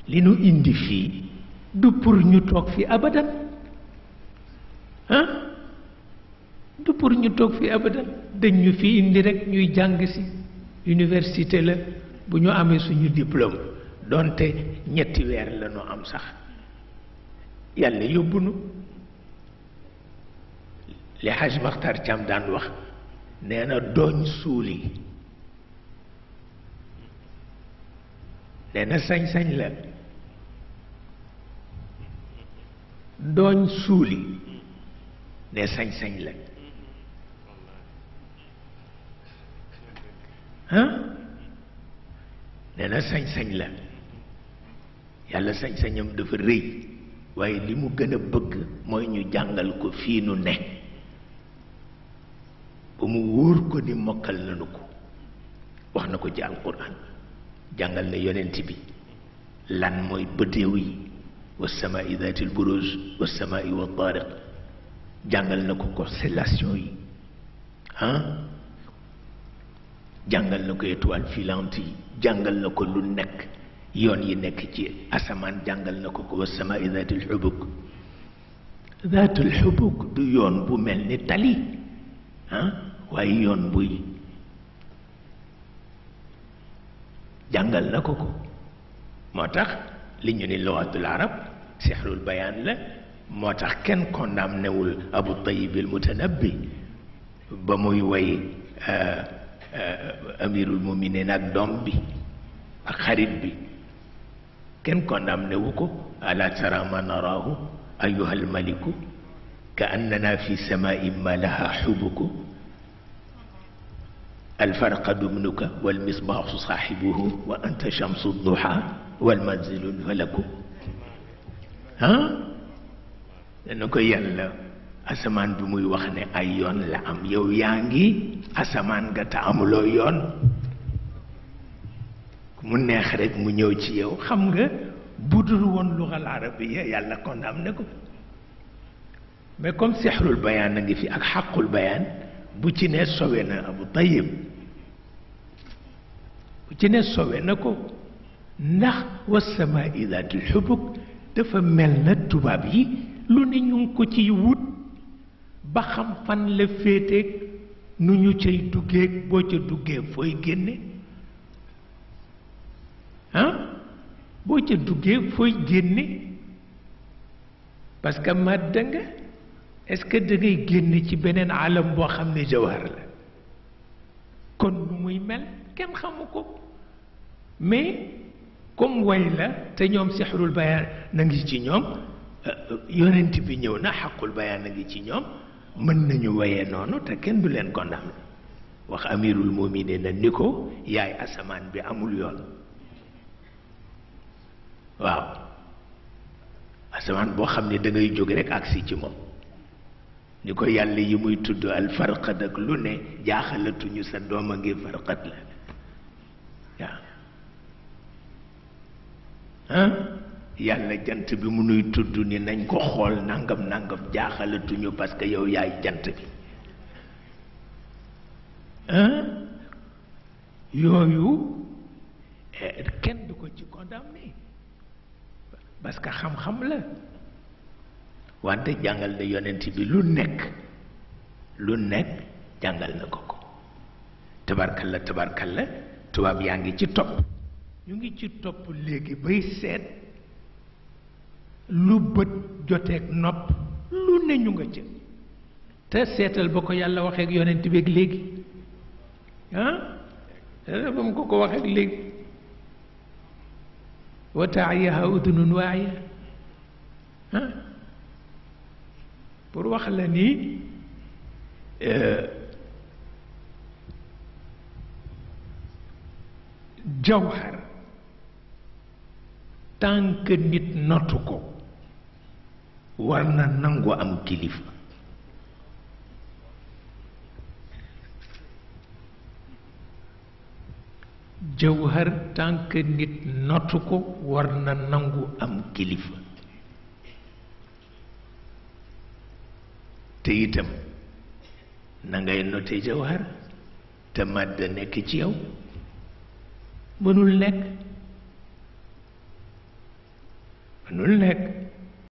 li nu indi fii du pour ñu toog fi abadan ah du pour ñu toog fi abadan dañ ñu fi indi rek ñuy jàng si université la bu ñu amee suñu diplôme donte ñetti weer la ñu am sax yàlla yóbbu nu li Haj Maxtar Cam daan wax nee na dooñ suuli nee na sañ-sañ la dooñ suuli ne sañ-sañ la ah nee na sañ-sañ la yàlla sañ-sañam dafa rëy waaye li mu gën a bëgg mooy ñu jàngal ko fii nu ne ba mu wóor ko ni mokkal nañu ko wax na ko ci alquran jàngal na yonent bi lan mooy bëddeew yi wasamaai dati lburuj wasamaai wa tariq jàngal na ko constellation yi ah jàngal na ko étoile filante yi jàngal na ko lu nekk yoon yi nekk ci asamaan jàngal na ko wasamaai dati lxubuk dati lxubuk du yoon bu mel ni tali ah waaye yoon buy jàngal na ko moo tax li ñu ni lugatul arab sixrul bayaan la moo tax kenn condamné wul Abu Tayyib al Mutanabbi ba muy way amirul muminin ak doom bi ak xarit bi kenn condamné wu ko ala tara ma naraahu ayuha almaliku ka annana fi samain ma laha xubuku alfarqadu ibnuka walmisbaaxu saaxibuhu wa anta shamsu duha walmanzilu falaku ah dana ko yàlla asamaan bi muy wax ne ay yoon la am yow yaa ngi asamaan nga te amuloo yoon mu neex rek mu ñëw ci yow xam nga budul woon lugal arabiya yàlla condamné ko mais comme sixrul bayaan a ngi fi ak xaqul bayaan bu ci ne sowe na Abu Tayyib bu ci ne sowe na ko ndax wasamaa'i daatil xubuk dafa mel na tubaab yi lu ne ñu ngi ko ciy wut ba xam fan la féeteeg nu ñu cay duggeeg boo ca duggee fooy génne ah boo ca duggee fooy génne parce que madda nga est-ce que da ngay génne ci beneen alam boo xam ne jawhar la kon nu muy mel kenn xamu ko mais comme way la te ñoom sixrul bayaan na ngi ci ñoom yonent bi ñëw na xaqul bayaan na ngi ci ñoom mën nañu wayee noonu te kenn du leen condamné wax amirul muminin na ni ko yaay asamaan bi amul yoon waaw asamaan boo xam ne da ngay jóg rek agsi ci moom ni ko yàlla yi muy tudd al farqad ak lu ne jaaxalatuñu sa doom a ngi farqat la waaw ah yàlla jant bi mu nuy tudd ni nañ ko xool nangam nangam jaaxalatuñu parce que yow yaay jant bi ah yooyu kenn du ko ci condamné parce que xam-xam la wante jàngal na yonent bi lu nekk jàngal na ko tabarkalla tabarkalla tubaab yaa ngi ci topp ñu ngi ci topp léegi bay seet lu bët joteeg nopp lu ne ñu nga ca te seetal ba ko yàlla waxee ak yonent bi ak léegi ah ba mu ko waxee ak léegi wa taayaha udunun waaya ah pour wax la ni jawhar tant que nit notu ko war na nangu am kilifa jawhar tant que nit notu ko war na nangu am kilifa te itam na ngay note jawhar te màdd nekk ci yow mënul nekk mënul nekk